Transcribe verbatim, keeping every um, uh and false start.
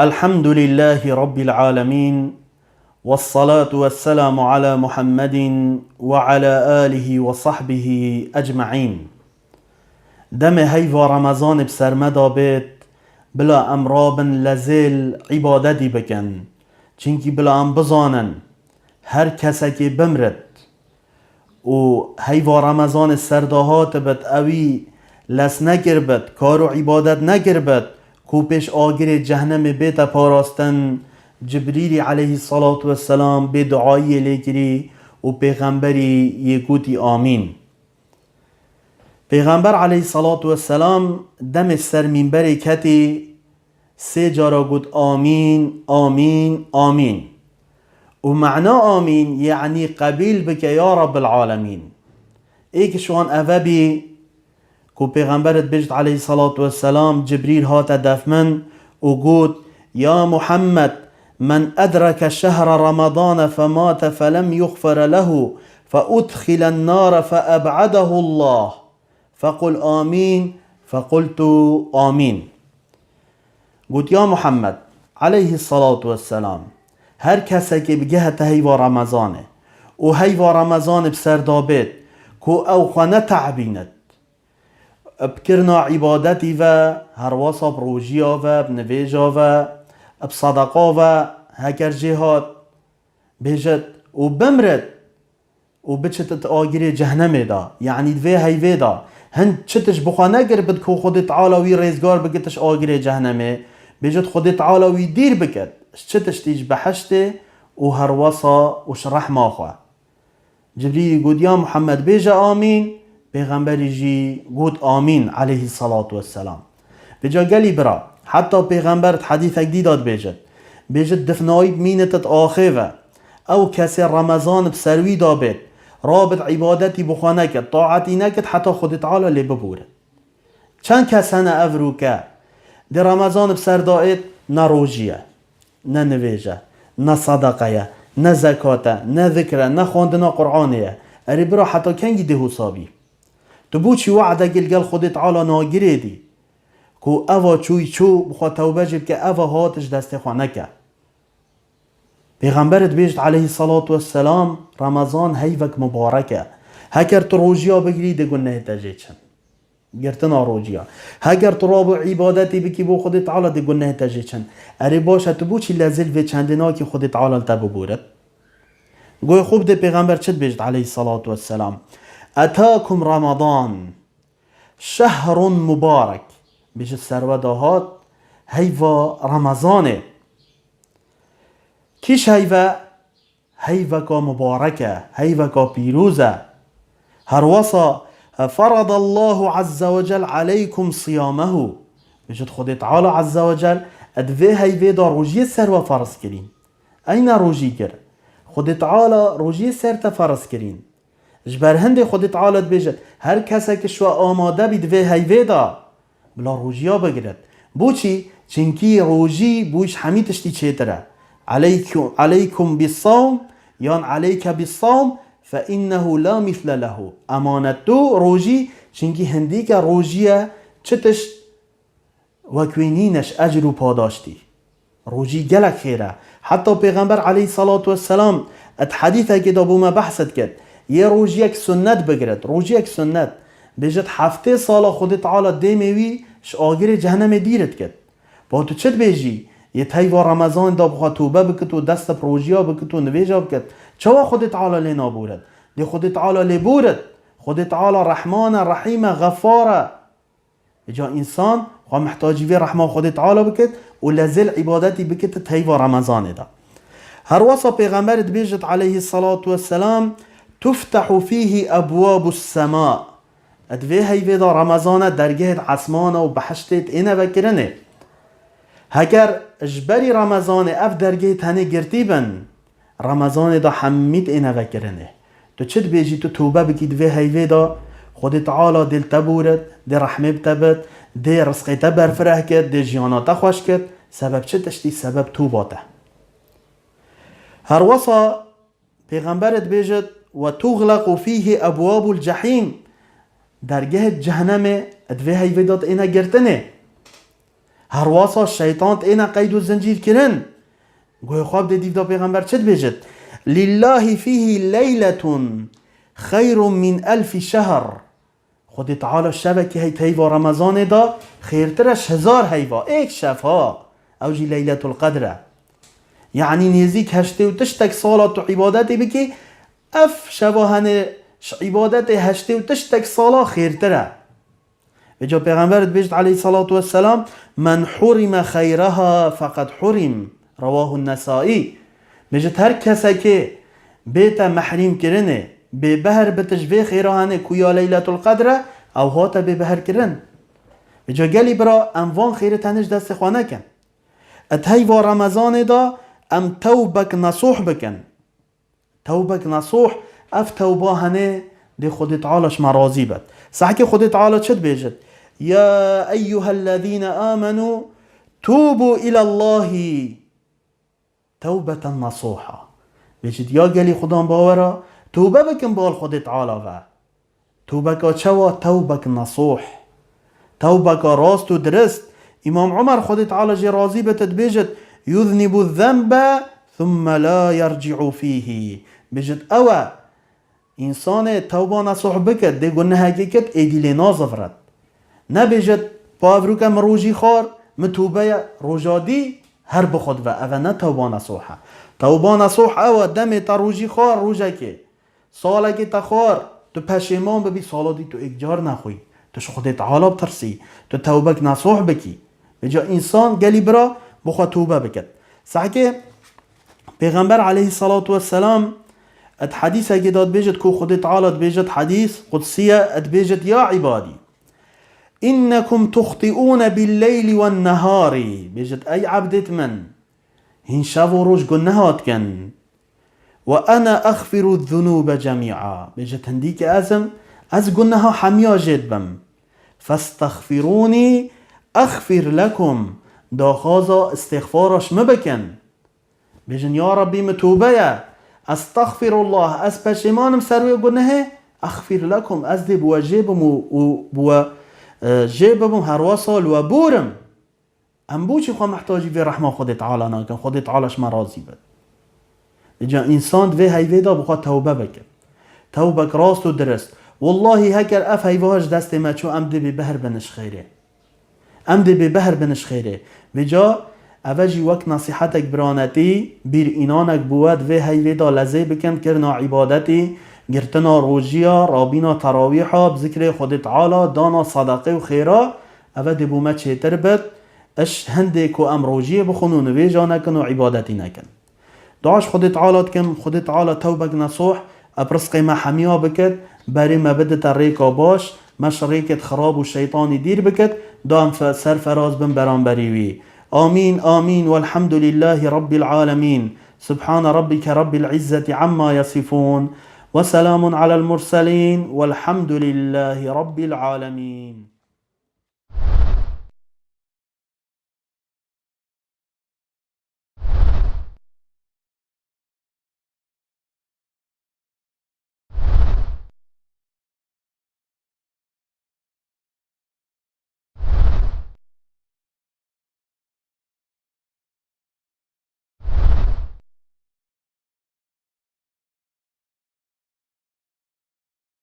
الحمد لله رب العالمين، والصلاة والسلام على محمد وعلى آله وصحبه أجمعين. Demê heyva Remezanê bi ser me de bêt, bila em rabin lezêl îbadetî bikin. Çimkî bila em bizanin, her kesekê bimrit û heyva Remezanê ser de hatibit, ewî lez nekiribit, kar û îbadet nekiribit, ku pêş agirê cehnemê bête parastin, Cibrîlî aleyhisselatu vesselam bê duayiyê lê kirî û pêxemberî yê gotî amîn. Pêxember aleyhisselatu vesselam demê ser mînberê ketî, sê cara got, "Amîn, amîn, amîn." Û mena amîn, yanî qebîl bike ya Rabbil alemîn. Êk ji wan eve bî, ku Pêxember dibêjit aleyhisselatu vesselam, Cibrîl hate def min û got, "Ya Muhammed, men edreke şehre Ramadane femate felem yuxfere lehu fe udxilen nare fe eb'edehu Allah." Fequl amîn, fequltu amîn. Got, ya Muhammed, aleyhisselatu vesselam, her kesekê bigehete heyva Remezanê û heyva Remezanê bi ser de bêt, ku ew xwe nete'bînit bi kirina îbadetî ve, herwesa bi rojiya ve, bi nivêja ve, bi sedeqa ve, heker jê hat, bêjit û bimrit, û biçit di agirê cehnemê de, yanî di vê heyvê de, hin çi tişt bi xwe nekiribit ku Xwedê Teala wî rêzgar bikit ji agirê cehnemê, bêjit Xwedê Teala wî dîr bikit, ji çi tiştî, ji behiştê û herwesa û ji rehma xwe. Cibrîlî got, ya Muhammed, bêje amîn, pêxemberî jî got amîn, aleyhisselatu vesselam. Vêca gelî bira, heta pêxember di hedîsek dî de dibêjit, bêjit, difnayî bimînit di axê ve, ew kesê Remezan bi ser wî de bêt, rabit îbadetî bi xwe nekit, taetî nekit, heta Xwedê Teala lê biborit. Çend kes hene ev rûke, di Remezan bi ser de êt, ne rojî ye, ne nivêj e, ne sedeqe ye, ne zekat e, ne zikr e, ne xwendina Qur'anê ye. Erê bira, heta kengî dê hosa bî? Tu bo çî we'dekî li gel Xwedê Teala nagirê dî? Ku eva çûyî çû, bi xwe tewbe jî bike, eva hat ji destê xwe neke. Pêxember dibêjit aleyhisselatu vesselam, Remezan heyvek mubarek e. Heker tu rojiya bigirî, dê gunehê te jê çin. Girtina rojiya. Heker tu rabû îbadetî bikî bo Xwedê Teala, dê gunehê te jê çin. Erê baş e, tu bo çî lezêl vê çendê nakî Xwedê Teala li te biborit? Goyê xwe bidê pêxember çi dibêjit aleyhisselatu vesselam. Etakum Ramadan. Şehrun mubarek. Bêjit ser we de hat heyva Remezanê. Kîş heyve? Heyveka mubarek e, heyveka pîroz e. Herwesa, feradallahu azze ve cel aleykum siyamehu. Bêjit Xwedê Teala azze ve cel di vê heyvê de rojiyê ser we ferz kirîn. Eyna rojî kir? Xwedê Teala rojiyê ser te ferz kirîn. Ji ber hindê Xwedê Teala dibêjit, her kesek ji we amade bî di vê heyvê de, bila rojiya bigirit. Boçî? Çinkî rojî bo ji hemî tiştî çêtir e. Aleyku-, aleykum bis-sawm, yan aleyke bis-sawm, fe innehu la misle lehu. Emanet tu rojî, çinkî hindîke rojî ye, çi tişt wek wî nîne ji ecr û padaştî. Rojî gelek xêr e. Heta Pêxember aleyhisselatu vesselam di hedîsekê de bo me behs dikit. Yê rojiyek sunnet bigirit, rojiyek sunnet. Bêjit heftê sala Xwedê Teala dêmê wî ji agirê cehnemê dîr dikit. Ba tu çi dibêjî? Yê di heyva Remezanê de bi xwe tobe bikit û dest bi rojiya bikit û nivêja bikit. Çawa Xwedê Teala lê naborit? Dê Xwedê Teala lê borit. Xwedê Teala Rehman e, Rehîm e, Xefar e. Îca însan xwe mihtacî vê rehma Xwedê Teala bikit û lezêl îbadetî bikit di heyva Remezanê de. Herwesa Pêxember dibêjit aleyhisselatu vesselam, "Tuftehu fîhî ebwabus sema." Di vê heyvê de Remezan e dergehê di esmana û behiştê têne vekirinê. Heger ji berî Remezanê ev dergehê tenê girtî bin, Remezanê de hemî têne vekirinê. Tu çi dibêjî, tu tobe bikî di vê heyvê de, Xwedê Teala dê li te borit, dê rehmê bi te bit, dê rizqê te berfireh kit, dê jiyana te xweş kit, sebeb çi tiştî, sebeb toba te. Herwesa Pêxember dibêjit, "Ve tuxlequ fîhî ebwabul cehîm." Dergehê cehnemê di vê heyvê de têne girtinê. Herwasa şeytan têne qeyd û zincîr kirin. Guhê xwe bidê dîv de pêxember çi dibêjit? Lillahi fîhî leyletun xeyrun min elfî şehr. Xwedê Teala şevekî hey teyva Remezanê de xêrtir e ji hezar heyva. Êk şev ha. Ew jî Leyletul Qedr e. Yanî nêzîk heştê û tiştek sala tu îbadetê bikî, ev şeva hene ji îbadetê heştê û tiştek sala xêrtir e. Vêca Pêxember dibêjit aleyhissalatu vesselam, "Men hurime xeyreha feqed hurim." Rewahu Nesai. Bêjit her kesekê bête mehrîm kirinê, bêbehr bit ji vê xêra hene ku ya Leyletul Qedr e, ew hate bêbehr kirin. Vêca gelî bira em van xêrê tenê ji destê xwe nekin. Di heyva Remezanê de em tewbek nesûh bikin. Tewbek nesûh, ev tewba hene dê Xwedê Teala ji me razî bet. Sehkê Xwedê Teala çi dibêjit? Ya eyyuhellezîne amenû tûbû îlallahî tewbeten nesûha. Bêjit, ya gelî Xudan bawera, tewbe bikin bal Xwedê Teala ve. Tewbeka çawa? Tewbek nesûh. Tewbeka rast û dirist. Îmam Umer, Xwedê Teala jê razî bit, dibêjit, "Yuznibu zenbe thumme la yerci'u fîhî." Bêjit, ew e, însanê tewba nesûh bikit, dê gunehekê kit, êdî lê naziviret. Nebêjit, "Pa evroke min rojî xwar, min tewbe ye, roja dî her bi xwe dive." Ev e ne tewba nesûh e. Tewba nesûh ew e, demê te rojî xwar, rojekê. Salekê te xwar, tu peşêman bibî, sala dî tu êk car nexwî. Tu ji Xwedê Teala bitirsî. Tu tewbek nesûh bikî. Vêca însan gelî bira bi xwe tewbe biket. Sehkê Pêxember aleyhissalatu vesselam di hedîsekê de dibêjit ku Xwedê Teala dibêjit, hedîs qudsî ye, dibêjit, "Ya îbadî, innekum tuxtiûne billeyli wen neharî." Bêjit, ey ebdêt min, hîn şev û roj guneha dikin. "Ve ene exfiru zunûbe cemî'a." Bêjit, hindî ki ez im, ez guneha hemiya jê dibim. "Festexfirûnî exfir lekum." Daxwaza îstixfara ji min bikin. Bêjin, ya Rabbî, min tûbe ye. Estexfirullah, ez peşêman im ser wê gunehê. Exfir lekum, ez dê bi we jê bim û, û bi we, e, jê bibim, herwasa li we bûrim. Em boçî xwe mihtacî vê rehma Xwedê Teala nakin? Xwedê Teala ji me razî be. Îca însan di vê heyvê de bi xwe tewbe bike. Tewbek rast û dirist. Wellahî heker ev heyva ji destê me çû, em dê bêbehr bin ji xêrê. Em dê bêbehr bin ji xêrê. Vêca eve jî wek nesîhetek biranetî, bîr înanek bi we di vê heyvê de lezê bikin, kirina îbadetî, girtina rojiya, rabîna terawîha, bi zikrê Xwedê Teala, dana sedeqê û xêra, eve dê bo me çêtir bit. Iş hindê ku em rojiyê bixwin û nivêja nekin û îbadetî nekin. Dua ji Xwedê Teala dikim, Xwedê Teala tewbek nesoh, eb rizqê me hemiya bikit, berê me bidite rêka baş, me ji rêkêt xirab û şeytanî dîr bikit, da em fe-, serferaz bin beramberî wî. Amîn, amîn, welhamdulîllahî Rabbîl alemîn. Subhane Rabbîke Rabbîl îzzeti amma yesifûn. Ve selâmun alel murselîn, welhamdulîllahî Rabbîl alemîn.